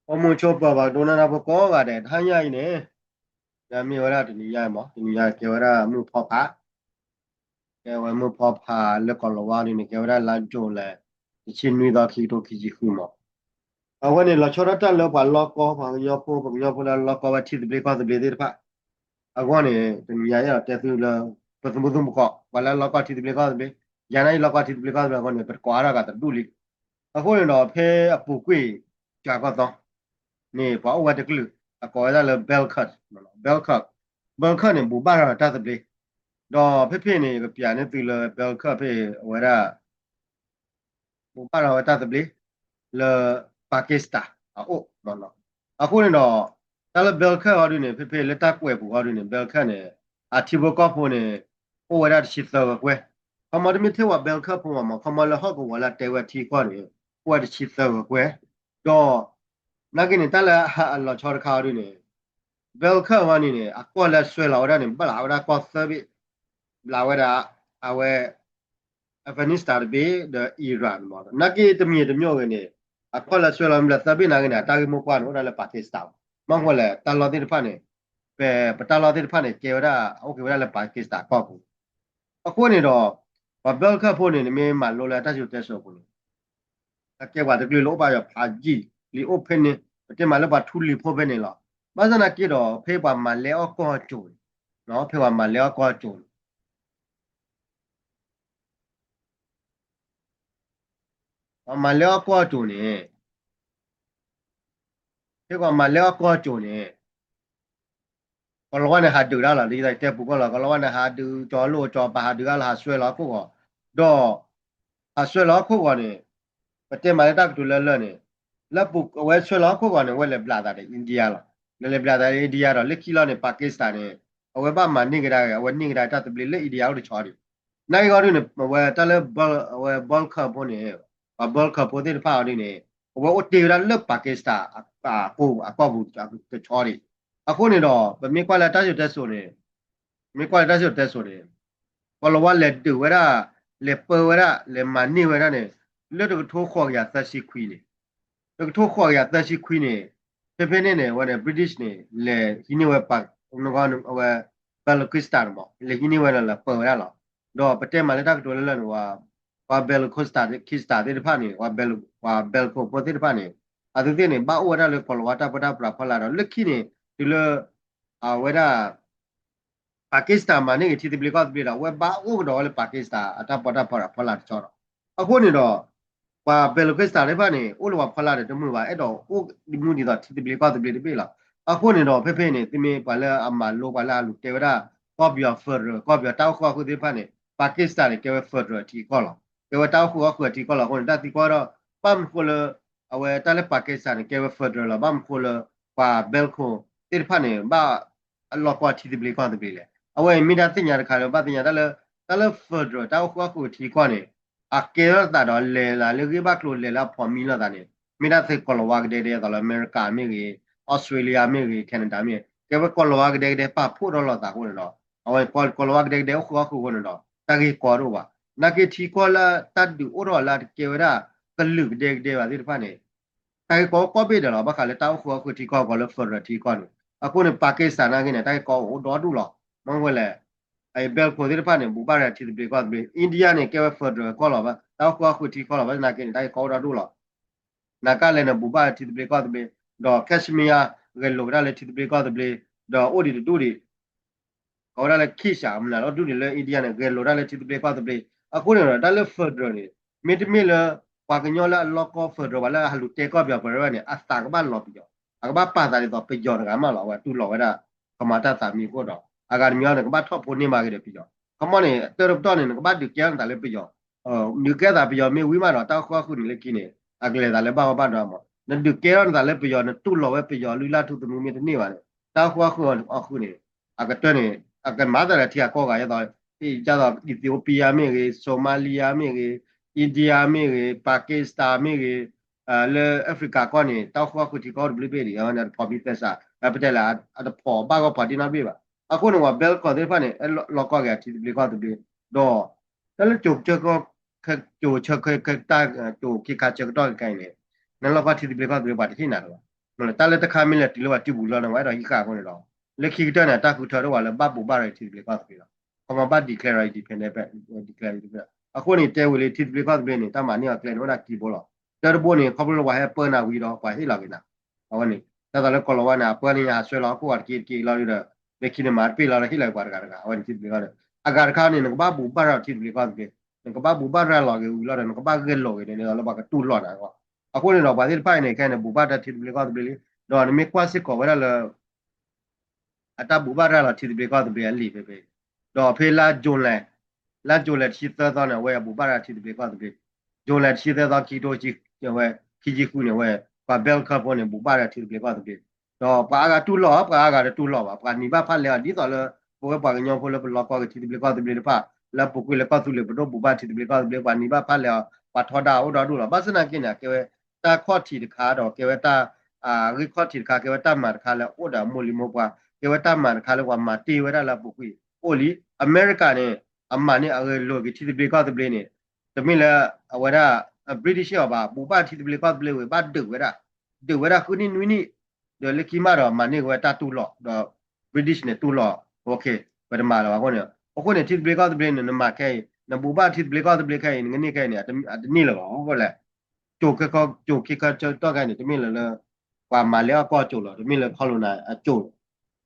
အိၣ်မူဆိးပၢၤ ပှၤဒိကနၣ်တၢ်ဖိကိးဂၤဒဲး တဟါညါအံၤန့ၣ် မ့ၢ်ဝဲဒၣ်တနံၤညါအံၤမး တနံၤညါကဲဝဲဒၣ်မုၢ်ဖီဖး ကဲဝဲမုၢ်ဖီဖး လၢကီၢ်လၤဝါဒ်န့ၣ် ကဲဝဲဒၣ်လါယူၤလံ တဆံနွံသီ ခံကထိခံဆံဃုမး. အဝဲန့ၣ် လီၤဆီဒၣ်တၢ်လၢပှၤလီၢ်ကီၢ် ပှၤကညီဖိ ပှၤကညီဖိလၢလီၢ်ကီၢ်ဝဲထံသဘျ့ကီၢ်သဘျ့သ့ၣ်တဖၣ် အဂီၢ်န့ၣ် တနံၤညါအဲၣ်ဒိးတဲသုလၢ ပသုးမုၢ်သုးမုၢ်ကီး ပှၤလၢလီၢ်ကီၢ်ထံသဘျ့ကီၢ်သဘျ့ ယၤနာ်ယလီၢ်ကီၢ်ထံသဘျ့ကီၢ်သဘျ့အဂီၢ်န့ၣ် ပတကိးအါထီၣ်ဂၤတဒူၣ်လံ. အဃိန့ၣ်ဒီး ဖဲအပူၤကွံာ် ကၠၤကီၢ်သီ န့ၣ် ပှၤအိၣ်ဝဲတကလုာ် အကိးဝဲဒၣ်လၢ Belkert, Belkert, Belkert န့ၣ် ဘူၣ်ဘၣ်ထီၣ်တၢ်သဘျ့ ဒီးဖဲဖဲန့ၣ် ကပျးန့ၢ်သုလၢ Belkert ဖဲ အဝဲဒၣ် ဘူၣ်ဘၣ်ထီၣ်ဝဲတၢ်သဘျ့ လၢ Pakistan အအိၣ်မးနီၤ. အဃိန့ၣ်ဒီး တၢ်လၢ Belkert အီၤဒ်န့ၣ် ဖဲဖဲလၢတၢ်ကွဲးပူၤအီၤဒ်န့ၣ် Belkert န့ၣ် အထံဖိကီၢ်ဖိန့ၣ် အိၣ်ဝဲဒၣ်တဆံသၢဂၤကွဲၢ်, ခီမီတမ့ၢ်ထဲဝဲ Belkert ဖိမးမး ခီမီလၢဟီၣ်ကဝီၤလၢတဲဝဲထံကီၢ်န့ၣ် အိၣ်ဝဲတဆံသၢဂၤကွဲၢ်, ဒီး နာ်က့န့ၣ် တၢ်လၢအလီၤဆီတခါအီၤဒ်န့ၣ် Belkert ဝဲန့ၣ်န့ၣ် အကီၢ်လၢအဆွဲလီၤဝဲဒၣ်န့ၣ် ဘျးဝဲဒၣ်ကီၢ်သၢဘ့ၣ်, ဘျးဝဲဒၣ် အဝဲ Afghanistan တဘ့ၣ် ဒီး Iran မး, နာ်က့တမံၤတမံၤဂ့ၤန့ၣ် အကီၢ်လၢအဆွဲလီၤမ့ၢ်လၢသၢဘ့ၣ်နာ်က့န့ၣ် အတၢ်ဂ့ၢ်မိၢ်ပှၢ်န့ၣ် အိၣ်ဒၣ်လၢ Pakistan မး, မ့ၢ်ဃိလဲၣ် တၢ်လီၢ်သ့ၣ်တဖၣ်န့ၣ် ပ ပတၢ်လီၢ်သ့ၣ်တဖၣ်န့ၣ် ကဲဝဲဒၣ် အိၣ်က့ၤဝဲဒၣ်လၢ Pakistan ကီၢ်ပူၤ, အဃိန့ၣ်ဒီး ပှၤ Belkert ဖိန့ၣ် နမ့ၢ်မၤလိလၢတၢ်စံၣ်စိၤတဲစိၤအပူၤန့ၣ် အကဲပှၤတကလုာ်လၢအိၣ်ဘၣ်ယွၤဖးယံာ် လံာ်အိၣ်ဖဲန့ၣ် ပတဲမးလၢပှၤထူလံၤဖိဖဲန့ၣ်လီၤ. ဘၣ်ဆၣ်နာ်က့ဒီး ဖဲပှၤမၤလဲအီၣ်ကီၢ်အစိၤန့ၣ်, ဖဲပှၤမၤလဲအီၣ်ကီၢ်အစိၤန့ၣ် ပှၤမၤလဲအီၣ်ကီၢ်အစိၤန့ၣ်, ဖဲပှၤမၤလဲအီၣ်ကီၢ်အစိၤန့ၣ် ကီၤလၤဝါန့ၣ် ဟးဒုးတၢ်လီၤ, ဒ်ယတဲပူၤကီၢ်လီၤ, ကီၤလၤဝါန့ၣ် ဟးဒုးကၠီၤလိာ်ကၠီၤပၤ ဟးဒုးတၢ်လီၤ ဟးဆွဲလီၤဟီၣ်ခိၣ်ဂီၤ, ဒီး ဟးဆွဲလီၤဟီၣ်ခိၣ်ဂီၤန့ၣ် ပတဲမးလၢတၢ်ကတိၤလၢလၢ်န့ၣ် လၢအဝဲဆွဲလီၤဟီၣ်ခိၣ်ဂီၤန့ၣ် အဝဲလဲၤဘျးသးဒီး India လီၤ. လဲၤလဲၤဘျးသးဒီး India ဒီး လၢခံလီၤန့ၣ် Pakistan န့ၣ် အဝဲဘၣ်မၤန့ၢ်ကဒါက့ၤ အဝဲန့ၢ်ကဒါတၢ်သဘျ့လၢ India အိၣ်တဆီဒံး, နာ်က့ဂီၢ်ဒ်န့ၣ် အဝဲတၢ်လၢ အဝဲ Belkert ဖိန့ၣ် ပှၤ Belkert ဖိသ့ၣ်တဖၣ်အီၤဒ်န့ၣ် အဝဲအိၣ်တ့ၢ်ဝဲဒၣ်လၢ Pakistan အကီၢ်ပူၤတဆီဒံး, အဃိန့ၣ်ဒီး ပမ့ၢ်ကွၢ်လၢတၢ်စံၣ်စိၤတဲစိၤန့ၣ် မ့ၢ်ကွၢ်လၢတၢ်စံၣ်စိၤတဲစိၤန့ၣ် ကီၤလၤဝါလဲၤဒုးဝဲဒၣ် လဲၤပၢဝဲဒၣ် လဲၤမၤန့ၢ်ဝဲဒၣ်န့ၣ် လၢတကထိဃိးကယၤသၢဆံခွံန့ၣ်, တကထိဃိးကယၤသၢဆံခွံန့ၣ် ဖဲဖဲန့ၣ်န့ၣ် အဝဲန့ၣ် British န့ၣ် လဲၤဟံးန့ၢ်ဝဲ အဝဲ Balochistan န့ၣ်မး လဲၤဟံးန့ၢ်ဝဲလၢပၢဝဲဒၣ်လီၤ. ဒီးပတဲမးလၢတၢ်ကတိၤလၢလၢ်န့ၣ် ပှၤ Balochistan သ့ၣ်တဖၣ်န့ၣ် ပှၤ Belko ဖိသ့ၣ်တဖၣ်န့ၣ် အဝဲသ့ၣ်န့ၣ် ဘၣ်အိၣ်ဝဲဒၣ်လၢကီၤလၤဝါတၢ်ပၢတၢ်ပြးဖီလာ်ဒီး လၢခံန့ၣ် တုၤလၢ အဝဲဒၣ် Pakistan မၤန့ၢ်က့ၤထံသဘျ့ကီၢ်သဘျ့ဒီး အဝဲဘၣ်အိၣ်ကဒီးဝဲလၢ Pakistan အတၢ်ပၢတၢ်ပြးဖီလာ်တဆီဒီး အဃိန့ၣ်ဒီး ပှၤ Balochistan သ့ၣ်တဖၣ်န့ၣ် အိၣ်လၢပှၤဖီလာ်ဒီးတမုာ်ဘၣ် အဲၣ်ဒိးအိၣ်မူဒ်သိးထံသဘျ့ကီၢ်သဘျ့တဘ့ၣ်လီၤ. အဃိန့ၣ်ဒီး ဖဲဖဲန့ၣ် သုမ့ၢ်ပှၤလၢအမၤလိ ပှၤလၢအလူၤတဲဝဲဒၣ် ကီၢ်ပယီၤ federal ကီၢ်ပယီၤတၢ်အိၣ်ဃုာ်အီၣ်ဃုာ်သ့ၣ်တဖၣ်န့ၣ် Pakistan န့ၣ် ကဲဝဲ federal ထံကီၢ်လီၤ. ကဲဝဲတၢ်အိၣ်ဃုာ်အီၣ်ဃုာ်အထံကီၢ်လီၤ. အဃိန့ၣ် တၢ်သံကွၢ်ဒီး ဘၣ်မနုၤဃိလၢ အဝဲတၢ်လၢ Pakistan န့ၣ် ကဲဝဲ federal လီၤ. ဘၣ်မနုၤဃိလၢ ပှၤ Belko သ့ၣ်တဖၣ်န့ၣ် ဘၣ် အလီၢ်ကီၢ်ထံသဘျ့ကီၢ်သဘျ့လဲၣ်. အဝဲအံၤမ့ၢ်ဒၣ်သ့ၣ်ညါတခါလၢ ဘၣ်သ့ၣ်ညါတၢ်လၢ တၢ်လၢ federal တၢ်အိၣ်ဃုာ်အီၣ်ဃုာ်ထံကီၢ်န့ၣ် အကဲထီၣ်သးဒီးလဲၤလၢဂ့ၢ်ဘၣ်ကျိၤ လဲၤလၢအဖီမံလိာ်သးန့ၣ် မ့ၢ်ဒၣ်သ့ၣ်ကီၤလၤဝါကဒဲကဒဲအသိးလၢအမဲရကၤမ့ၢ်ဂ့ၤ, Australia မ့ၢ်ဂ့ၤ, Canada မ့ၢ်ဂ့ၤ ကဲဝဲကီၤလၤဝါကဒဲကဒဲပာ်ဖှိၣ်ထီၣ်လိာ်သးအဃိန့ၣ်ဒီး အဝဲကီၤလၤဝါကဒဲကဒဲအိၣ်ဃုာ်အီၣ်ဃုာ်အဃိန့ၣ်ဒီး တၢ်ဂ့ၢ်ကီထီၣ်ဘၣ်. နာ်က့ထံကီၢ်လၢတၢ်ဒုးအိၣ်ထီၣ်လၢအတကဲဝဲဒၣ် ကလုာ်ကဒဲကဒဲဘၣ်သ့ၣ်တဖၣ်န့ၣ် တၢ်ဂ့ၢ်ကီအိၣ်ကိးဘ့ၣ်ဒဲးလီၤ. ဘၣ်ဃးလၢတၢ်အိၣ်ဃုာ်အီၣ်ဃုာ်ထံကီၢ်ကီးလၢ federal ထံကီၢ်န့ၣ် အဃိန့ၣ် Pakistan နာ်က့န့ၣ် တၢ်ဂ့ၢ်ကီအိၣ်ဒီဒူၣ်လီၤ. မ့ၢ်ဝဲလဲၣ် အ Belko သ့ၣ်တဖၣ်န့ၣ် ဘူၣ်ဘၣ်ဒီးထံသဘျ့ကီၢ်သဘျ့, India န့ၣ် ကဲဝဲ federal ကီၢ်လီၤ. တၢ်အိၣ်ဃုာ်အီၣ်ဃုာ်ထံကီၢ်လီၤ. ဘၣ်ဆၣ်နာ်က့န့ၣ် တၢ်ဂ့ၢ်ကီအိၣ်ဒီဒူၣ်လီၤ. နၤကလဲၣ်န့ၣ် ဘူၣ်ဘၣ်ထံသဘျ့ကီၢ်သဘျ့, ဒီး Kashmir ဂဲၤလိာ်ကဒါလၢထံသဘျ့ကီၢ်သဘျ့, ဒီးအိၣ်ဒံးတဒူၣ်ဒံး ကိးဝဲဒၣ်လၢ Kashmir မနုၤလီၤ ဒူၣ်ဒံးလၢ India န့ၣ် ဂဲၤလိာ်ဒၣ်လၢထံသဘျ့ကီၢ်သဘျ့. အဃိန့ၣ်ဒီး တၢ်လၢ federal န့ၣ် မ့တမ့ၢ်လၢ ပှၤကညီလၢအလီၢ်ကီၢ် federal ပှၤလၢအဟးလူၤတဲကီၢ်ပယီၤ federal န့ၣ် အသးကဘၣ်လီၤပယီၤ, အကဘၣ်ပာ်သးဒ်သိးပယီၤတဂၤမးလီၤ. အဝဲတူၢ်လိာ်ဝဲဒၣ် ကမၤတၢ်သးမံအဃိဒီး အဂၤတမံၤအံၤန့ၣ် ကဘၣ်ထီၣ်ဖိန့ၢ်မၤဂ့ၤဒီးပယီၤ. ခီမီန့ၣ် တၢ်တပတီၢ်န့ၣ် နကဘၣ်ဒုးကဲထီၣ်နသးလၢပယီၤ ဒုးကဲထီၣ်သးပယီၤမ့ၢ်ဝံၤမးဒီး တၢ်အိၣ်ဃုာ်အီၣ်ဃုာ်န့ၣ်လၢခံန့ၣ် အကလဲၤသးလၢဘၣ်ဂီၢ်ဘၣ်ဒီမး. နဒုးကဲထီၣ်နသးလၢပယီၤ နတူၢ်လိာ်ဝဲပယီၤလုၢ်လၢ်ထူသနူမ့ၢ်တန့ၢ်ဘၣ်န့ၣ် တၢ်အိၣ်ဃုာ်အီၣ်ဃုာ်န့ၣ် အကတၢၢ်န့ၣ် အကမၤသးဒီးထံဂၤကီၢ်ဂၤ ဒ်သိး ဒ်သိး Ethiopia မ့ၢ်ဂ့ၤ, Somalia မ့ၢ်ဂ့ၤ, India မ့ၢ်ဂ့ၤ, Pakistan မ့ၢ်ဂ့ၤ, လၢ Africa ကီၢ်န့ၣ် တၢ်အိၣ်ဃုာ်အီၣ်ဃုာ်ထံကီၢ်တဘျုးဘ့ၣ်ဒံး တဖီၣ်မံသဲစး ပတဲလၢ အတဖီၣ်ဘၣ်ဂီၢ်ဖီၣ်ဒ့နီတဘ့ၣ်ဘၣ်. အဃိန့ၣ် ပှၤ Belko သ့ၣ်တဖၣ်န့ၣ် လီၢ်ကီၢ်က့ၤထံသဘျ့ကီၢ်သဘျ့ ဒီး တၢ်လၢ ကၠိၤဆၢကတီၢ် ကၠိၤဆၢကတီၢ် ကၠိၤခံခါဆၢကတီၢ်ခဲအံၤန့ၣ် နလီၢ်ကီၢ်ထံသဘျ့ကီၢ်သဘျ့ပှၤတဟ့ၣ်နၤတဘၣ်. တၢ်လၢတခါမ့ၢ်လဲၤတုၤလၢပှၤတံၢ်ပူၤလီၢ်န့ၣ် ဝဲအဲၣ်ဒိးဟံးဃာ်အဃိန့ၣ်ဒီး လၢခံကတၢၢ်န့ၣ် တၢ်ဃုထၢတအိၣ်ဘၣ်လၢဘၣ်ဘိးဘၣ်ရၤထံသဘျ့ကီၢ်သဘျ့လီၤ. ခီမီဘၣ် declare independent ဘၣ် declare independent အဃိန့ၣ် တဲဝံၤလံ ထံသဘျ့ကီၢ်သဘျ့န့ၣ် တၢ်မၤန့ၢ်အီၤကျဲန့ၣ် အိၣ်ဒၣ်ခံဘိလီၤ. တၢ်တဘိန့ၣ် ခီဖျိလၢပှၤဟဲပၢနၤဝံၤဒီး ပှၤဟ့ၣ်လီၤက့ၤနၤ အဝဲန့ၣ် ဒ်သိးလၢကီၢ်လီၤဝါန့ၣ် အပၢန့ၢ်ညါ ဟးဆှၢလီၤဟီၣ်ခိၣ်ဝါတက့ၢ်တက့ၢ်လီၤဒီး လၢခံန့ၣ် မၤတပ့ၢ်လီၤဒီးဟ့ၣ်လီၤပှၤတဂၤတဂၤ အဝဲန့ၣ်ထံသဘျ့ကီၢ်သဘျ့ အဂၤတခါန့ၣ် နကဘၣ်ဘိးဘၣ်ရၤထံသဘျ့ကီၢ်သဘျ့ နကဘၣ်ဘိးဘၣ်ရၤလီၤက့ၤဝံၤလီၤဒီး နကဘၣ်ဂဲၤလိာ်က့ၤန့ၣ် ဒ်သိးလၢပှၤကတူၢ်လိာ်နၤအဂီၢ်. အဃိန့ၣ်ဒီး ပှၤသ့ၣ်တဖၣ်အံၤန့ၣ် ခဲအံၤန့ၣ် ဘိးဘၣ်တၢ်ထံသဘျ့ကီၢ်သဘျ့လံ ဒီးနမ့ၢ်ကွၢ်စ့ၢ်ကီးဝဲဒၣ်လၢ အတၢ်ဘိးဘၣ်ရၤလီၤထံသဘျ့ကီၢ်သဘျ့အလံာ်ဖဲဖဲ ဒီးဖဲလါ July လါ July တဆံသၢသီန့ၣ် အဝဲအဘိးဘၣ်ရၤထံသဘျ့ကီၢ်သဘျ့ July တဆံသၢသီ ခံကထိ ဝဲ ခံဆံဃုန့ၣ် ဝဲ ပှၤ Bell Club ဖိန့ၣ် ဘိးဘၣ်ရၤထံသဘျ့ကီၢ်သဘျ့ ဒီးပှၤအါဂၤတူၢ်လိာ် ပှၤအါဂၤတတူၢ်လိာ်ဘၣ် ပှၤနံၤဘၣ်ဖးလဲၢ်အီၤ ဒ်သိးလၢ ပဝဲပှၤကညီဖိလၢပလီၤကီက့ၤထံသဘျ့ကီၢ်သဘျ့တဖၣ် လၢပူၤကွံာ်လၢကီၢ်သူလ့ၤပဒိၣ်ဘိးဘၣ်ထံသဘျ့ကီၢ်သဘျ့ ပှၤနံၤဘၣ်ဖးလဲၢ်အီၤ ပှၤထီဒါအိၣ်ဒီဒူၣ်လီၤ. ဘၣ်ဆၣ်သနာ်က့န့ၣ် အကဲဝဲ တၢ်ခီၣ်ထံးတခါဒီး ကဲဝဲတၢ် ဂ့ၢ်ခီၣ်ထံးတခါ ကဲဝဲတၢ်မၤတခါလၢအိၣ်ဒီးအမိၢ်လံၤမိၢ်ပှၢ် ကဲဝဲတၢ်မၤတခါလၢပှၤမၤတ့ၢ်ဝဲဒၣ်လၢအပူၤကွံာ်အိၣ်လံ. အမဲရကၤန့ၣ် အမၤန့ၢ်အဂဲၤလိာ်က့ၤထံသဘျ့ကီၢ်သဘျ့န့ၣ် တမ့ၢ်လၢ အဝဲဒၣ် British အီၤဘၣ် ဘိးဘၣ်ထံသဘျ့ကီၢ်သဘျ့ဝံၤ ဘၣ်ဒုးဝဲဒၣ် ဒုးဝဲဒၣ်ဃုနံၣ်နွံနံၣ် ဒီးလၢခံမးဒီးမၤန့ၢ်ဝဲတၢ်တူၢ်လိာ် ဒီး British န့ၣ်တူၢ်လိာ် ပတမၤလၢၤဘၣ်အဃိန့ၣ် အဃိန့ၣ် ထံသဘျ့ကီၢ်သဘျ့န့ၣ် နမၤခဲအံၤ နဘိးဘၣ်ထံသဘျ့ကီၢ်သဘျ့ခဲအံၤ နကန့ၢ်ခဲအံၤန့ၣ် အတန့ၢ်လၢၤဘၣ် အဃိလဲၣ် ကၠိၤခဲခီ ကၠိၤခံခီဆၢကတီၢ်ခဲအံၤန့ၣ် တမ့ၢ်လၢၤလၢ ပှၤမၤလဲၤအီၣ်ကီၢ်ကၠိၤလီၤ တမ့ၢ်လၢ colonize အကၠိ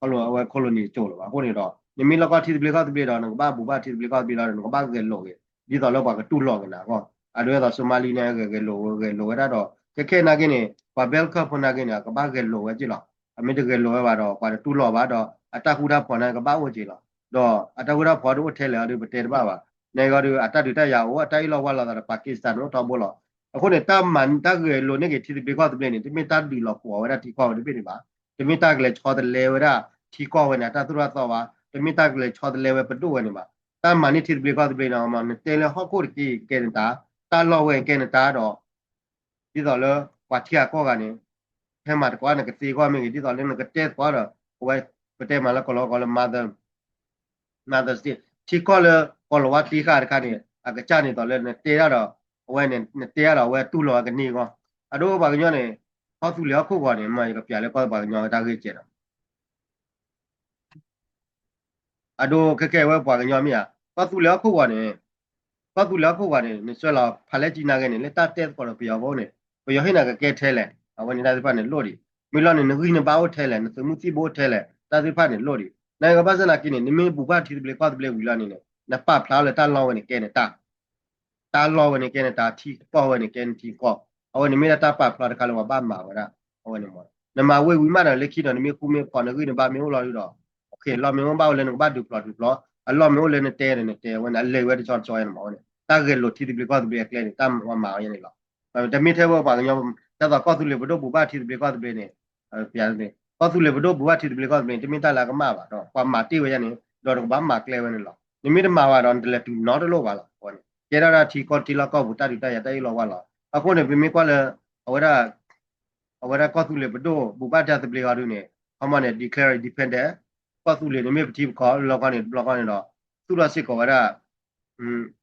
ၤလီၤ အဝဲ colony ကၠိၤလီၤဘၣ် အဃိန့ၣ်ဒီး နမ့ၢ်လီၢ်ကီၢ်ထံသဘျ့ကီၢ်သဘျ့ဒီး နကဘၣ်ဘိးဘၣ်ထံသဘျ့ကီၢ်သဘျ့ဒီး နကဘၣ်ဂဲၤလိာ်က့ၤ ဒ်သိးလၢပှၤကတူၢ်လိာ်က့ၤနၤအဂီၢ် အဒိဒ်သိး Somali န့ၣ် ဂဲၤလိာ်ဝဲ ဂဲၤလိာ်ဝဲဒၣ်ဒီး ခဲခဲနာ်က့န့ၣ် ပှၤ Bell Club ဖိနာ်က့န့ၣ် အကဘၣ်ဂဲၤလိာ်ဝဲက့ၤလီၤ. အမ့ၢ်တဂဲၤလိာ်ဝဲဘၣ်ဒီး ပှၤတတူၢ်လိာ်ဘၣ်ဒီး အတၢ်ဃူတၢ်ဖိးနာ်က့ ကဘၣ်အိၣ်က့ၤလီၤ. ဒီးအတၢ်ဃူတၢ်ဖိးဒုးအိၣ်ထဲလဲၣ်အီၤဒုး ပတဲတဘၣ်ဘၣ်. နာ်က့အီၤဒုး အတၢ်ဒုးတၢ်ယၤအိၣ် အတၢ်အ့ၣ်လိာ်ဝါလိာ်သးဒီး Pakistan န့ၣ်အိၣ်ထီဘိလီၤ. အဃိန့ၣ် တၢ်မၤတၢ်ဂဲၤလိာ်န့ၢ်က့ၤထံသဘျ့ကီၢ်သဘျ့န့ၣ် တမ့ၢ်တၢ်ဒုးလီၤကိးဝဲဒၣ်ထံကီၢ်ဝဲတဘ့ၣ်န့ၣ်ဘၣ်. တမ့ၢ်တၢ်ကလဲၤဆီတလဲဝဲဒၣ်ထံကီၢ်ဝဲန့ၣ် အတၢ်သိၣ်တၢ်သီဘၣ်. တမ့ၢ်တၢ်ကလဲၤဆီတလဲဝဲပဒိၣ်ဝဲန့ၣ်ဘၣ်. တၢ်မၤန့ၢ်ထံသဘျ့ကီၢ်သဘျ့န့ၣ် နတဲလၢဟီၣ်ခိၣ်တက့ၢ်ကဲနတၢ်, တၢ်လီၢ်ဝဲကဲနတၢ်ဒီး ဒ်သိးလၢ ပှၤထံဂၤကီၢ်ဂၤန့ၣ် ဟဲမၤသကိးနကသ့အဂီၢ်မ့ၢ်ဂ့ၤ ဒ်သိးလၢနကတဲသကိးဒီး အဝဲ ပတဲမးလၢကီၢ်လီၤကီၢ်လၢ mother mother state ထံကီၢ်လၢကီၢ်လီၤဝါတ့ဃာ်တခါန့ၣ် အကစၢ်န့ၣ်သိးလၢနတဲဒၣ်ဒီး အဝဲန့ၣ် နတဲဒၣ်ဒီးအဝဲတူၢ်လိာ်ဝဲကန့ၢ်အဂီၢ် အဒိပှၤကညီန့ၣ် ကီၢ်သူလ့ၤဟီၣ်ခိၣ်ဂီၤန့ၣ် မ့ၢ်ယကပျးလၢကီၢ်ပှၤကညီတၢ်ဂ့ၢ်ကဲဒီး အဒိခဲကဲဝဲပှၤကညီမ့ၢ်ဧါ, ကီၢ်သူလ့ၤဟီၣ်ခိၣ်ဂီၤန့ၣ်, ကီၢ်သူလ့ၤဟီၣ်ခိၣ်ဂီၤန့ၣ် နဆှၢလီၤဖးလဲၢ်ကံနာ်က့န့ၣ် လၢတၢ်တဲသကိးဒီးပယီၤဖိန့ၣ် ပယီၤဟ့ၣ်နၤကကဲထဲလဲၣ်, အဝဲန့ၣ်တၢ်သ့ၣ်တဖၣ်န့ၣ်လိၣ်ဒံး, မ့ၢ်လီၤန့ၣ် နဂံၢ်နဘါအိၣ်ထဲလဲၣ်, နသုးမုၢ်သံၣ်ဘိအိၣ်ထဲလဲၣ်, တၢ်သ့ၣ်တဖၣ်န့ၣ်လိၣ်ဒံး, နာ်က့ဘၣ်ဆၣ်သနာ်က့န့ၣ် နမ့ၢ်ဘိးဘၣ်ထံသဘျ့ကီၢ်သဘျ့ဝံၤလီၤန့ၣ်န့ၣ် နပာ်ဖျါလၢတၢ်လီၢ်ဝဲန့ၣ်ကဲနတၢ် တၢ်လီၢ်ဝဲန့ၣ်ကဲနတၢ်, ထံကီၢ်ဝဲန့ၣ်ကဲနထံကီၢ်, အဝဲန့ၣ်မ့ၢ်ဒၣ်တၢ်ပာ်ဖျါတခါလၢပှၤဘၣ်မၤဝဲဒၣ်, အဝဲန့ၣ်မ့ၢ်, နမၤဝဲဝံၤမးဒီး လၢခံဒီးနမ့ၢ်ဃူမ့ၢ်ဖိး နဂံၢ်နဘါမ့ၢ်အိၣ်လီၤဒုဒီး, အလီၢ်မ့ၢ်အိၣ်ဘၣ်အိၣ်လၢနကဘၣ်ဒုးဖျိးဒုးဖျိး, အလီၢ်မ့ၢ်အိၣ်လၢနတဲဒီးနတဲဝဲန့ၣ် အလဲၤဝဲတဆီတဆီန့ၣ်မ့ၢ်ဝဲန့ၣ် တၢ်ဂဲၤလိာ်ထံသဘျ့ကီၢ်သဘျ့အကျဲန့ၣ် တၢ်ဝဲမၤဝဲန့ၣ်လီၤ. တမ့ၢ်ထဲဝဲပှၤကညီ, ဒ်သိးကီၢ်သူလ့ၤပဒိၣ်ဘိးဘၣ်ထံသဘျ့ကီၢ်သဘျ့န့ၣ် ကီၢ်သူလ့ၤပဒိၣ်ဘိးဘၣ်ထံသဘျ့ကီၢ်သဘျ့န့ၣ် တမ့ၢ်တၢ်လၢအကမၣ်ဘၣ်ဒီး ပှၤမၤတ့ၢ်ဝဲဒၣ်န့ၣ် ဒီးနကဘၣ်မၤကျဲဝဲန့ၣ်လီၤ. နမ့ၢ်တမၤဘၣ်ဒီး နတလဲၤတုၤနီတလိၣ်ဘၣ်လီၤ. အဝဲန့ၣ် ကဲထီၣ်ဒၣ်ထံကီၢ်ထံလီၢ်ကီၢ်ပူၤ တၢ်ဒုးတၢ်ယၤတၢ်အ့ၣ်လိာ်ဝါလိာ်. အဃိန့ၣ် ပမ့ၢ်ကွၢ်လၢ အဝဲဒၣ် အဝဲဒၣ်ကီၢ်သူလ့ၤပဒိၣ်ဘိးဘၣ်တၢ်သဘျ့အီၤဒုန့ၣ် ခီမီန့ၣ် declare independent ကီၢ်သူလ့ၤန့ၣ်မ့ၢ်ပထံပကီၢ် လီၢ်ကီၢ်န့ၣ် တဘျီကီၢ်န့ၣ်ဒီး သူၣ်ထီၣ်စ့ၢ်ကီးဝဲဒၣ်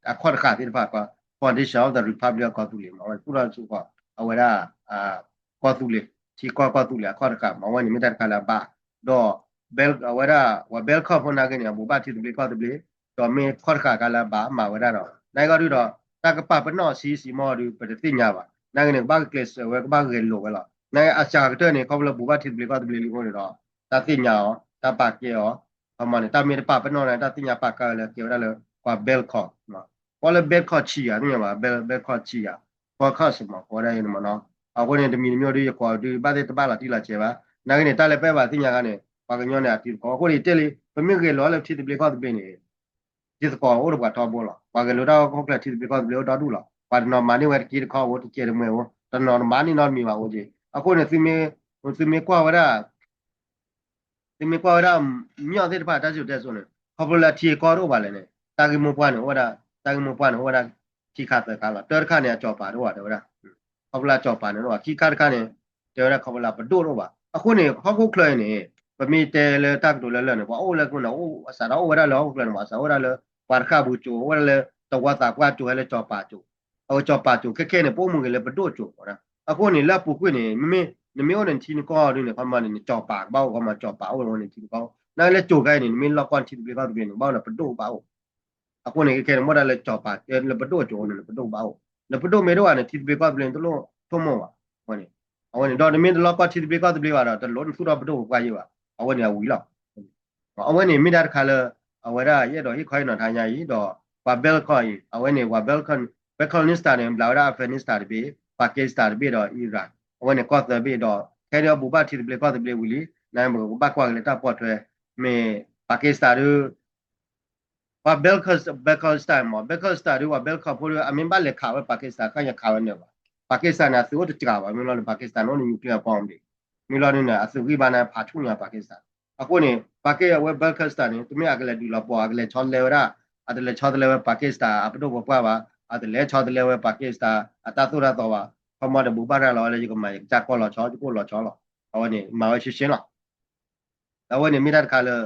အခီၣ်တဃာ်သ့ၣ်တဖၣ် foundation of the Republic of ကီၢ်သူလ့ၤမ့ၢ် အဝဲသူၣ်ထီၣ်စ့ၢ်ကီး အဝဲဒၣ် ကီၢ်သူလ့ၤ ထံကီၢ်ကီၢ်သူလ့ၤအခီၣ်တဃာ်မ့ၢ် အဝဲန့ၣ်မ့ၢ်တၢ်တခါလၢအဘၣ် ဒီး အဝဲဒၣ် ပှၤ Bell Club ဖိနာ်က့န့ၣ် အဘိးဘၣ်ထံသဘျ့ကီၢ်သဘျ့ ဒီးမ့ၢ်ခီၣ်တဃာ်တခါလၢအဘၣ်မၤဝဲဒၣ်ဒီး နာ်က့အီၤဒုဒီး တၢ်ကပာ်ပနီၣ်ဆံးဆံးမီၢ်အီၤဒု ပတသ့ၣ်ညါဘၣ် နာ်က့န့ၣ် ကဘၣ်ကကျဲးစၢးဝဲ ကဘၣ်ဂဲၤလိာ်ဝဲလီၤ. နာ်က့အစှၤကတၢၢ်န့ၣ် ခီဖျိလၢဘိးဘၣ်ထံသဘျ့ကီၢ်သဘျ့လံအဃိန့ၣ်ဒီး တၢ်သ့ၣ်ညါအီၤ တၢ်ပာ်ကဲအီၤ ခီမီန့ၣ် တၢ်မ့ၢ်တပာ်ပနီၣ်န့ၣ် တၢ်သ့ၣ်ညါပာ်ကဲအီၤလၢကဲဝဲဒၣ်လၢ ပှၤ Bell Club ပှၤလၢ Bell Club ဆံးဧါ သ့ၣ်ညါဘၣ် Bell Club ဆံးဧါ Bell Club စမီၤ ကိးဝဲဒၣ်အံၤန့ၣ်မ့ၢ်နီၤ အဃိန့ၣ် တမံၤတမံၤဒု ယကိးဒု ဘၣ်သ့ၣ်တဘၣ်လီၤတံၢ်လီၤဆဲးဘၣ် နာ်က့န့ၣ် တၢ်လၢပအဲၣ်ဘၣ်သ့ၣ်ညါခါန့ၣ် ပှၤကညီန့ၣ် အတံၤသကိး အဃိန့ၣ် ယတဲလံ ပမ့ၢ်ဂဲၤလိာ်လၢထံသဘျ့ကီၢ်သဘျ့န့ၣ် တံၤသကိးအိၣ်ဒီးပှၤထီဘိလီၤ ပှၤဂဲၤလိာ်တၢ်ဟီၣ်ခိၣ်ချၢထံသဘျ့ကီၢ်သဘျ့အိၣ်ဒီဒူၣ်လီၤ ပှၤတနီၤမၤန့ၢ်ဝဲတက့ၢ်တခီအိၣ် တကဲးတမှဲၤအိၣ် တနီၤတမၤန့ၢ်နီတမံၤဘၣ်အိၣ်က့ၤ အဃိန့ၣ် သုမ့ၢ်ကွၢ်ဝဲဒၣ် သုမ့ၢ်ကွၢ်ဝဲဒၣ် မၠီၣ်သ့ၣ်တဖၣ်တၢ်စံၣ်စိၤတဲစိၤန့ၣ် ခီဖျိလၢအထံအကီၢ်တအိၣ်ဘၣ်လဲၣ်န့ၣ် တၢ်ဂ့ၢ်မိၢ်ပှၢ်န့ၣ်အိၣ်ဝဲဒၣ် တၢ်ဂ့ၢ်မိၢ်ပှၢ်န့ၣ်အိၣ်ဝဲဒၣ် ခံခါသၢခါလီၤ တၢတခါန့ၣ် အစီၤပၤတအိၣ်ဘၣ်တဲဝဲဒၣ် ခီဖျိလၢအစီၤပၤန့ၣ်တအိၣ်ဘၣ် ခံခါတခါန့ၣ် တဲဝဲဒၣ်ခီဖျိလၢပဒိၣ်တအိၣ်ဘၣ် အဃိန့ၣ် ဟီၣ်ခိၣ်ချၢအံၤန့ၣ် ပမ့ၢ်တဲလၢတၢ်ကတိၤလၢလၢာ်န့ၣ် ပှၤအိၣ်လၢခိၣ်န့ၣ် အစးထီၣ်အိၣ်ဝဲဒၣ်လၢဟီၣ်ခိၣ်ချၢန့ၣ် ပှၤစးထီၣ်အိၣ်ဝဲဒၣ်လၢ ပှၤတဃၣ်ပူၤစိၤ အိၣ်ဝဲဒၣ်လၢ တဝီသးပှၢ်စိၤ ဟဲလၢစီၤပၤစိၤ အဝဲစီၤပၤစိၤ ခဲခဲန့ၣ် ပအိၣ်မူဂ့ၤလၢပဒိၣ်စိၤ အဃိန့ၣ် လၢအပူၤကွံာ်န့ၣ် မ့မ့ၢ် နမ့ၢ်အိၣ်န့ၣ်နထံနကီၢ်ဒုန့ၣ် ခီမီန့ၣ် နကၠီၤပၤကဘၣ်အိၣ် ခီမီကၠီၤပၤအိၣ်ဝဲန့ၣ်ထံနကီၢ် နာ်လၢကၠိၤခဲအံၤန့ၣ် နမ့ၢ်လီၢ်ကီၢ်ထံသဘျ့ကီၢ်သဘျ့န့ၣ် ဘၣ်အိၣ်ဒီးပဒိၣ်ဘၣ်အိၣ် အဃိန့ၣ် ခဲခဲန့ၣ် မ့ၢ်ဒၣ်လၢကၠီၤပၤ လၢပဒိၣ်အကၠိၤန့ၣ် နပဒိၣ်ဘၣ်အိၣ် နပဒိၣ်မ့ၢ်တအိၣ်ဘၣ်န့ၣ် ထံသဘျ့ကီၢ်သဘျ့န့ၣ် တလိၣ်ဆိကမိၣ်ဘၣ် အဝဲန့ၣ် အဝဲန့ၣ် ဒီးနမ့ၢ်တလီၢ်ကီၢ်ထံသဘျ့ကီၢ်သဘျ့ဘၣ်ဒီး တလိၣ်နသူၣ်ထီၣ်ပဒိၣ်ပပှၢ်ယဲၢ်ဘၣ် အဝဲန့ၣ်အဝံၤလီၤ အဝဲန့ၣ်မ့ၢ်တၢ်တခါလၢ အဝဲဒၣ်ယအဲၣ်ဒိးဟ့ၣ်ခီဟ့ၣ်နီၤတဟါညါအံၤ ဒီးပှၤ Balkan အံၤ အဝဲန့ၣ် ပှၤ Balkan န့ၣ် Balkanistan န့ၣ် ဘျးဝဲဒၣ် Afghanistan တဘ့ၣ် Pakistan တဘ့ၣ်ဒီး Iran အဝဲန့ၣ်ကီၢ်သၢဘ့ၣ်ဒီး ခဲအံၤဒီးဘူၣ်ဘၣ်ထံသဘျ့ကီၢ်သဘျ့ဝံၤလံ နပကဘၣ်ကွၢ်က့ၤလၢတၢ်ပိာ်ထွဲ မ့ၢ် Pakistan ဒု ပှၤ Balkan Balkanistan မ့ၢ် Balkan ဒု ပှၤ Balkan ဖိဒု အမ့ၢ်ဘၣ်လဲၤခးဝဲ Pakistan ခါညါခးဝဲန့ၣ်ဘၣ် Pakistan န့ၣ် အသုးအိၣ်တစှၤဘၣ် မ့ၢ်လီၤန့ၣ် Pakistan န့ၣ်အိၣ်န့ၣ် nuclear bomb ဒံး မ့ၢ်လီၤန့ၣ် အသုးဂံၢ်ဘါန့ၣ် ဖးဆူၣ်န့ၣ် Pakistan အဃိန့ၣ် ပှၤကဲအဝဲ Balkanistan န့ၣ် တမ့ၢ်အကလဲၤဒုးလီၤပှီၢ် အကလဲၤဆီတလဲဝဲဒၣ် အတလဲၤဆီတလဲဝဲ Pakistan အပဒိၣ်ပပှၢ်ဘၣ် အတလဲၤဆီတလဲဝဲ Pakistan အတၢ်သိၣ်တၢ်သီဘၣ် ခီမီဒီးဘူၣ်ဘၣ်တၢ်လီၤဝဲလၢ ယကမၤယကစၢ်ကီၢ်လီၤဆီ ယကအိၣ်လီၤဆီလီၤ အဝဲန့ၣ် မၤဝဲရှဲရှဲလီၤ အဝဲန့ၣ်မ့ၢ်တၢ်တခါလၢ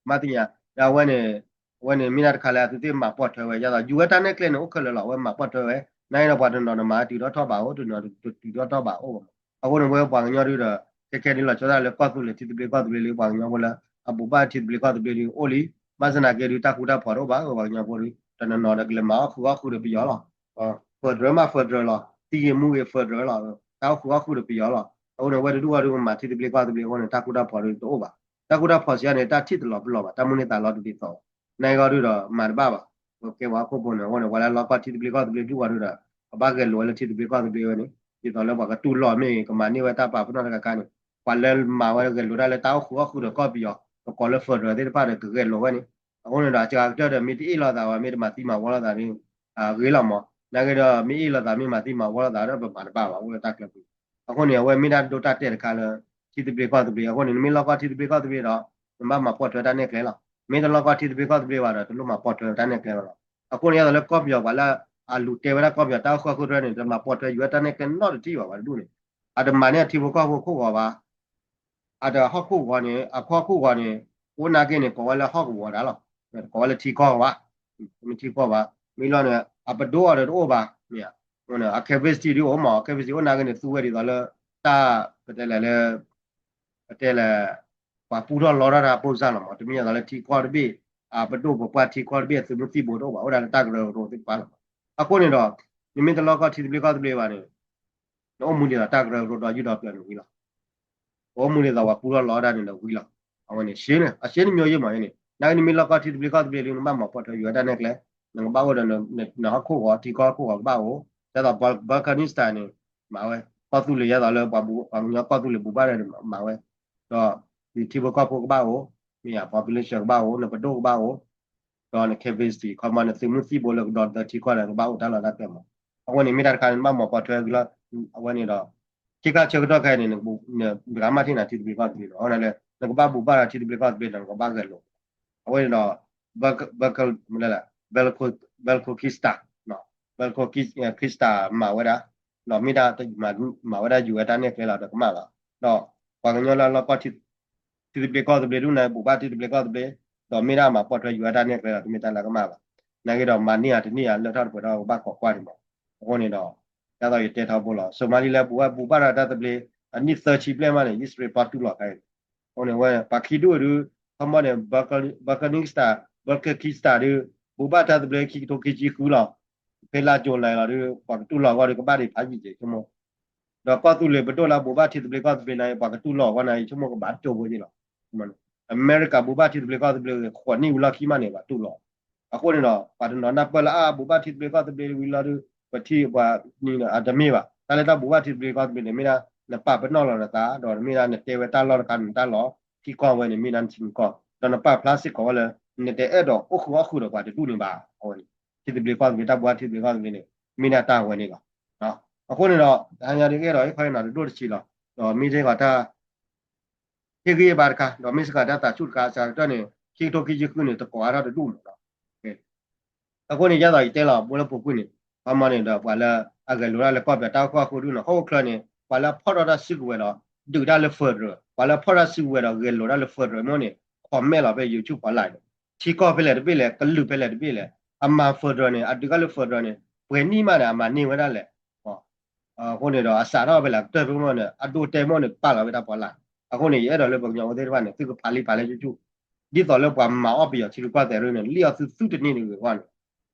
မၤသ့ၣ်ညါ အဝဲန့ၣ် အဝဲန့ၣ်မ့ၢ်တၢ်တခါလၢအသုးသ့ၣ်မၤပိာ်ထွဲဝဲ ယသး ယူၤဝဲတၢ်နဲၣ်ကျဲန့ၣ် အိၣ်ခဲလၢာ်လီၤ အဝဲမၤပိာ်ထွဲဝဲ နာ်က့ဒီးပှၤတနီၤန့ၣ်မၤတုၤထီၣ်ထီၣ်ဘးအိၣ် တနီၤတတုၤထီၣ်ထီၣ်ဘးအိၣ်ဘၣ်မး အဃိန့ၣ် ဝဲပှၤကညီဒုဒီး ခဲခဲဒုလီၤဆီဒၣ်လၢကီၢ်သူလ့ၤထံသဘျ့ကီၢ်သဘျ့လၢပှၤကညီဖိလၢ အဘူၣ်ဘၣ်ထံသဘျ့ကီၢ်သဘျ့ဒုအိၣ်လံ ဘၣ်ဆၣ်သနာ်က့ဒု တၢ်ဃူတၢ်ဖိးတအိၣ်ဘၣ် ပှၤကညီဖိဒု တနီၤနီၤဒီးကလဲၤမၤအီၣ်ဃုာ်အီၣ်ဃုာ်ဒီးပယီၤလီၤ federal မး federal လီၤ သံဂ့ၤမူဂ့ၤ federal လီၤ တၢ်အိၣ်ဃုာ်အီၣ်ဃုာ်ဒီးပယီၤလီၤ အဃိန့ၣ် ဝဲတဒူၣ်အီၤဒု ပမၤထံသဘျ့ကီၢ်သဘျ့အဃိန့ၣ် တၢ်ဃူတၢ်ဖိးဒုတအိၣ်ဘၣ် တၢ်ဃူတၢ်ဖိးစံးအါန့ၣ် တၢ်ထံၣ်တလီၤပလီၢ်ဘၣ် တၢ်မုၢ်န့ၢ်သးလီၤတဒ်သိးဘၣ် နာ်က့အီၤဒုဒီးမၤတဘၣ်ဘၣ် ပကဲပှၤဟီၣ်ခိၣ်ဖိန့ၣ် အဃိန့ၣ် ပှၤလၢလီၢ်ကီၢ်ထံသဘျ့ကီၢ်သဘျ့ဒုပှၤဒုဒီး ကဘၣ်ဂဲၤလိာ်ဝဲလၢထံသဘျ့ကီၢ်သဘျ့ဝဲန့ၣ် ဒ်သိးလၢပှၤကတူၢ်လိာ်မ့ၢ်ဂ့ၤ ကမၤန့ၢ်ဝဲတၢ်ပာ်ပနီၣ်တခါခါန့ၣ် ပှၤလၢမၤဝဲဂဲၤလိာ်တၢ်လၢတၢ်အိၣ်ဃုာ်အီၣ်ဃုာ်ဒီးကီၢ်ပယီၤ ပကိးလၢ federal သ့ၣ်တဖၣ်ဒီးကဂဲၤလိာ်ဝဲန့ၣ် အဃိန့ၣ်ဒီး အစှၤကတၢၢ်ဒီး မ့ၢ်တအ့ၣ်လိာ်သးဝဲ မ့ၢ်တမၤသံမၤဝီလိာ်သးန့ၣ် ဂ့ၤလီၤမး နာ်က့ဒီး မ့ၢ်အ့ၣ်လိာ်သး မ့ၢ်မၤသံမၤဝီလိာ်သးဒီး ပမၤတဘၣ်ဘၣ် အိၣ်လၢတၢ်ကျဲပူၤ အဃိန့ၣ် အဝဲမ့ၢ်ဒၣ်ဒိတၢ်တဲာ်တခါလၢ ထံသဘျ့ကီၢ်သဘျ့ အဃိန့ၣ် နမ့ၢ်လီၢ်ကီၢ်ထံသဘျ့ကီၢ်သဘျ့ဒီး နဘၣ်မၤပိာ်ထွဲတၢ်နဲၣ်ကျဲလီၤ မ့ၢ်တလီၢ်ကီၢ်ထံသဘျ့ကီၢ်သဘျ့ဘၣ်ဒီး တလိၣ်မၤပိာ်ထွဲတၢ်နဲၣ်ကျဲဘၣ်လီၤ အဃိန့ၣ် ယသိးလၢကီၢ်ပယီၤပှၤလၢ အလူၤတဲဝဲဒၣ်ကီၢ်ပယီၤတၢ်အိၣ်ဃုာ်အီၣ်ဃုာ်တဖၣ်န့ၣ် တမၤပိာ်ထွဲယူၤဝဲတၢ်နဲၣ်ကျဲနီတထံၣ်ဘၣ် ပှၤတဒူၣ်န့ၣ် အတမၤန့ၢ်အထံဖိကီၢ်ဖိခိၣ်ဂီၤဘၣ် အတဟီၣ်ခိၣ်ဂီၤန့ၣ် အဟီၣ်ခိၣ်ဂီၤန့ၣ် အိၣ်နာ်က့န့ၣ် ကိးဝဲလၢဟီၣ်ကဝီၤဒၣ်လီၤ ကိးဝဲလၢထံကီၢ်ဘၣ် မ့ၢ်ထံကီၢ်ဘၣ် မ့ၢ်လီၤန့ၣ် အပဒိၣ်အီၤဒီးတအိၣ်ဘၣ် မ့ၢ် အ capacity ဒုအိၣ်မး အ capacity အိၣ်နာ်က့န့ၣ် သူဝဲဒ်သိးလၢ တၢ် ပတဲလဲၣ်လၢ ပတဲလဲၣ် ပှၤပူထီၣ်လီထီၣ်တၢ်ပိၢ်စၢ်လီၤမး တမ့ၢ်ဒ်သိးလၢထံကီၢ်တဘ့ၣ် အပဒိၣ်ပပှၢ်ထံကီၢ်တဘ့ၣ် အသုးမုၢ်သံၣ်ဘိတအိၣ်ဘၣ် အိၣ်ဒၣ်လၢတၢ်ကရၢကရိသ့ၣ်တဖၣ်လီၤမး အဃိန့ၣ်ဒီး နမ့ၢ်တလီၢ်ကီၢ်ထံသဘျ့ကီၢ်သဘျ့ဘၣ်န့ၣ် နအိၣ်မူဒ်သိးတၢ်ကရၢကရိဒီးယူၢ်ဒီးပျၢၤန့ၣ်ဝံၤလီၤ အိၣ်မူဒ်သိးပှၤပူထီၣ်လီတၢ်န့ၣ်ဒီးဝံၤလီၤ အဝဲန့ၣ် ရှဲန့ၣ် အရှဲန့ၣ် မျိုး ယဲၢ်မးန့ၣ် နာ်က့နမ့ၢ်လီၢ်ကီၢ်ထံသဘျ့ကီၢ်သဘျ့ဒု နဘၣ်မၤပိာ်ထွဲယူၤဝဲတၢ်နဲၣ်ကျဲ နကဘၣ်အိၣ်ဒီး နဟီၣ်ခိၣ်ဂီၤ ထံကီၢ်ဟီၣ်ခိၣ်ဂီၤကဘၣ်အိၣ် ဒ်သိး Balkanistan န့ၣ် မၤဝဲ ကီၢ်သူလ့ၤ ဒ်သိးလၢပှၤဘူၣ် ပှၤကညီကီၢ်သူလ့ၤဘူၣ်ဘၣ်ဒီးမၤဝဲ ဒီး နထံဖိကီၢ်ဖိကဘၣ်အိၣ် မ့ၢ်ဧါ population ကဘၣ်အိၣ် နပဒိၣ်ကဘၣ်အိၣ် ဒီးန capacity ခီမီ နသုးမုၢ်သံၣ်ဘိလၢကဒီသဒၢထံကီၢ်န့ၣ် ကဘၣ်အိၣ်တၢ်လီၢ်တၢ်ကျဲမး အဃိန့ၣ် မ့ၢ်တၢ်တခါန့ၣ် နဘၣ်မၤပိာ်ထွဲဝံၤလီၤ အဝဲန့ၣ်ဒီး ခံခါဆၢကတီၢ်ခဲအံၤန့ၣ် နကမၤထံၣ်နၤထံသဘျ့ကီၢ်သဘျ့လီၤ အဃိန့ၣ်လၢ နကဘၣ်ဘူၣ်ဘၣ်ဒီးထံသဘျ့ကီၢ်သဘျ့ဒီး နကဘၣ်ဂဲၤလိာ် အဝဲန့ၣ်ဒီး Balkan Balkan Balkan Kista Balkan Kista မၤဝဲဒၣ် ဒီးမ့ၢ်ဒၣ် မၤဝဲဒၣ်ယူၤဝဲတၢ်နဲၣ်ကျဲလီၤဒီးကမၣ်လီၤ ဒီးပှၤကညီလၢလီၢ်ကီၢ်ထံသဘျ့ကီၢ်သဘျ့ဒုန့ၣ် ဘူၣ်ဘၣ်ထံသဘျ့ကီၢ်သဘျ့ ဒီးမ့ၢ်ဒၣ်မၤပိာ်ထွဲယူၤဝဲတၢ်နဲၣ်ကျဲလီၤ တမ့ၢ်တၢ်လၢကမၣ်ဘၣ် နာ်က့ဒီးမၤန့ၢ်ဧါတန့ၢ်ဧါ လၢထီၣ်တပှဲၤထီၣ်ကဘၣ်ကိးကွၢ်န့ၣ်မး အဃိန့ၣ်ဒီး ဒ်သိးယတဲထီဘိလီၤ Somaliland ဘူၣ်ဘၣ်ဒီးတၢ်သဘျ့ အနံၣ်သၢဆံဘျဲၣ်မးန့ၣ် အံၣ်စရ့လးပၢ်တူၢ်လိာ်ခဲအံၤ အဃိန့ၣ်ဝဲ ပှၤခံဒူၣ်ဒု ခီမီန့ၣ် Balkan Kista Balkan Kista ဒု ဘူၣ်ဘၣ်တၢ်သဘျ့ခံကထိခံဆံဃုလီၤ ဖဲလါ July လီၤဒု ပှၤကတူၢ်လိာ်အဂီၢ်ဒု ကဘၣ်ဒံးဖးယံာ်က့ၤဆိကမိၣ် ဒီးကီၢ်သူလ့ၤပဒိၣ်လၢဘူၣ်ဘၣ်ထံသဘျ့ကီၢ်သဘျ့န့ၣ် ပှၤကတူၢ်လိာ်အဂီၢ်န့ၣ် ယဆိကမိၣ်ကဘၣ်ကၠိဖိယ့ၣ်လီၤ အမဲရကၤဘူၣ်ဘၣ်ထံသဘျ့ကီၢ်သဘျ့ ဃိးနံၣ်ဝံၤလီၢ်ခံမးန့ၣ် ပှၤတူၢ်လိာ် အဃိန့ၣ်ဒီး ပှၤတနီၤနၢ်ပၢၢ်လၢအါ ဘူၣ်ဘၣ်ထံသဘျ့ကီၢ်သဘျ့ဝံၤလီၤဒု ပထံၣ်ပှၤနံၤန့ၣ် အတမ့ၢ်ဘၣ် တၢ်လၢတၢ်ဘူၣ်ဘၣ်ထံသဘျ့ကီၢ်သဘျ့န့ၣ် မ့ၢ်ဒၣ်နပာ်ပနီၣ်လီၤနသး ဒီးမ့ၢ်ဒၣ်နတဲဝဲတၢ်လီၢ်တခါန့ၣ်တၢ်လီၢ် ထံကီၢ်ဝဲန့ၣ် မ့ၢ်ဒၣ်နထံနကီၢ် ဒီးနပာ်ဖျါစ့ၢ်ကီးဝဲလၢ နတအဲၣ်ဒိးအိၣ်ဃုာ်အီၣ်ဃုာ်ဒီးပှၤတဒူၣ်န့ၣ်ဘၣ် အဝဲန့ၣ် ထံသဘျ့ကီၢ်သဘျ့ တၢ်ဘူၣ်ဘၣ်ထံသဘျ့ကီၢ်သဘျ့န့ၣ် မ့ၢ်ဒၣ်တၢ်ဝဲန့ၣ်လီၤ အဃိန့ၣ်ဒီး တဟါညါဒုကအဲၣ်ဒိးဟ့ၣ်ခီဟ့ၣ်နီၤတဒိၣ်တဆံးလီၤ ဒီးမ့ၢ်စ့ၢ်ကီးတၢ် ဟ့ၣ်ဂံၢ်ဟ့ၣ်ဘါတခါ ဒီးမ့ၢ်စ့ၢ်ကီးတၢ်သးဆူၣ်တခါ အစှၤကတၢၢ်န့ၣ် ခံကထိခံဆံဃုန့ၣ် တကိးအါထီၣ်တဒူၣ်မးလီၤ အဃိန့ၣ် ယဲသိးယတဲလီၤ ဘိလၢပူၤကွံာ်န့ၣ် ခီမီန့ၣ်ဒီး ပှၤလၢအဂဲၤလိာ်တၢ်လၢကီၢ်ပယီၤတၢ်အိၣ်ဃုာ်အီၣ်ဃုာ်ဒုန့ၣ် ဟီၣ်ခိၣ်ချၢန့ၣ် ပှၤလၢအဖီၣ်ထီၣ်တၢ်စုကဝဲၤဒီး ဒုးတၢ်လၢ federal ပှၤလၢအဖီၣ်တၢ်စုကဝဲၤဒီး ဂဲၤလိာ်တၢ်လၢ federal မ့ၢ်န့ၣ် comment လီၤဖဲ YouTube ပှၤ live န့ၣ် ထံကီၢ်ဖဲလဲၣ်တဘ့ၣ်လဲၣ် ကလုာ်ဖဲလဲၣ်တဘ့ၣ်လဲၣ် အမၤ federal န့ၣ် အဒုးတၢ်လၢ federal န့ၣ် ပှဲၤနံၣ်မးန့ၣ် အမၤန့ၢ်ဝဲဒၣ်လဲၣ် အဃိန့ၣ်ဒီး အစးထီၣ်ဖဲလဲၣ် ကတၢၢ်ဖဲမီၢ်န့ၣ် အဒိတဲမီၢ်န့ၣ် ပာ်လီၤဝဲတၢ်ဖီလာ်. အဃိန့ၣ် ယအဲၣ်ဒိးလၢပှၤကညီဖိသ့ၣ်တဖၣ်န့ၣ် သုကဖးလံာ်ဖးလဲၢ်ဆူၣ်ဆူၣ်, ဒ်သိးလၢပှၤမၤအီၣ်ပယီၤထံရူၢ်ကီၢ်သဲးရၢန့ၣ် လံၣ်အီၣ်သုသုတန့ၢ်တဂ့ၤအဂီၢ်န့ၣ်,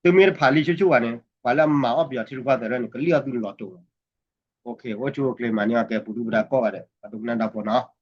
သုမ့ၢ်တဖးလံာ်ဆူၣ်ဆူၣ်ဘၣ်န့ၣ် ပှၤလၢအမၤအီၣ်ပယီၤထံရူၢ်ကီၢ်သဲးရၢန့ၣ် ကလံၣ်အီၣ်သုလီၤတိာ်လီၤ. အိၣ်ဆူၣ်အိၣ်ချ့ မၤန့ၢ်အီၣ်ကဲ ပူၤဒူၣ်ပူၤဒါကိးဂၤဒဲး ပှၤဒိကနၣ်တၢ်ဖိနီၤ.